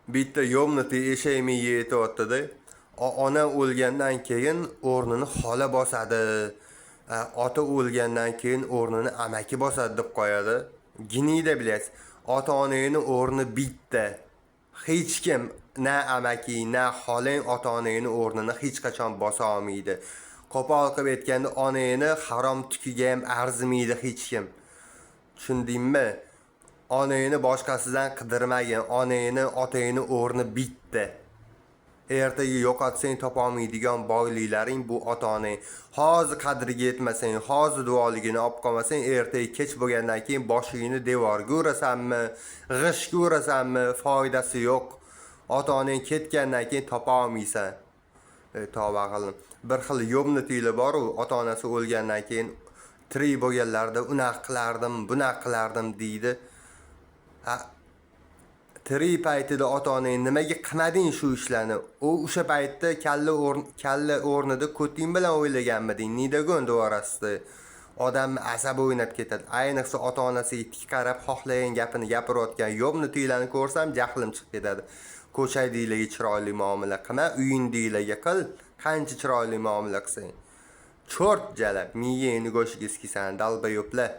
Bitta ёбнутый eshak miya yetyapti-da. Ona o'lgandan keyin o'rnini xola bosadi. Ota o'lgandan keyin o'rnini amaki bosadi deb qo'yadi. Гнида, блядь. Ota-onangni o'rni bitta. Hech kim, na amaki, na xolang ota-onangni o'rnini hech qachon bosa olmaydi. Qo'pol qilib aytganda, onangni harom tukiga ham arzimaydi hech kim. Tushundingmi? Onangni boshqasidan qidirmagin. Onangni, otangni o'rni bitta. Ertaga yo'qotsang topolmaydigan boyliklaring bu ota-onang. Hozir qadriga yetmasang, hozir duoligini olib qolmasang, ertaga kech bo'lgandan keyin boshingni devorga urasanmi, g'ishtga urasanmi, foydasi yo'q. Ota-onang ketgandan keyin topa olmaysan. Tavba qildim. Bir xil ёбнутый lar bor-u, ota-onasi o'lgandan keyin tirik bo'lganlarida unaqa qilardim, bunaqa qilardim deydi. Ha, tirik paytida ota-onang nimaga qilmading shu ishlarni? U o'sha paytda kalla o'rnida ko'ting bilan o'ylaganmiding? Nidagon devorasida. Odamni asabi o'ynab ketadi. Ayniqsa ota-onasiga tik qarab xohlagan gapini gapirayotgan ёбнутый larni ko'rsam jahlim chiqib ketadi. Ko'chadagilarga chiroyli muomala qilma, uyingdagilarga qil, qancha chiroyli muomala qilsang. Чёрт jalab, miyangni go'shiga sikisan, долбоёб lar.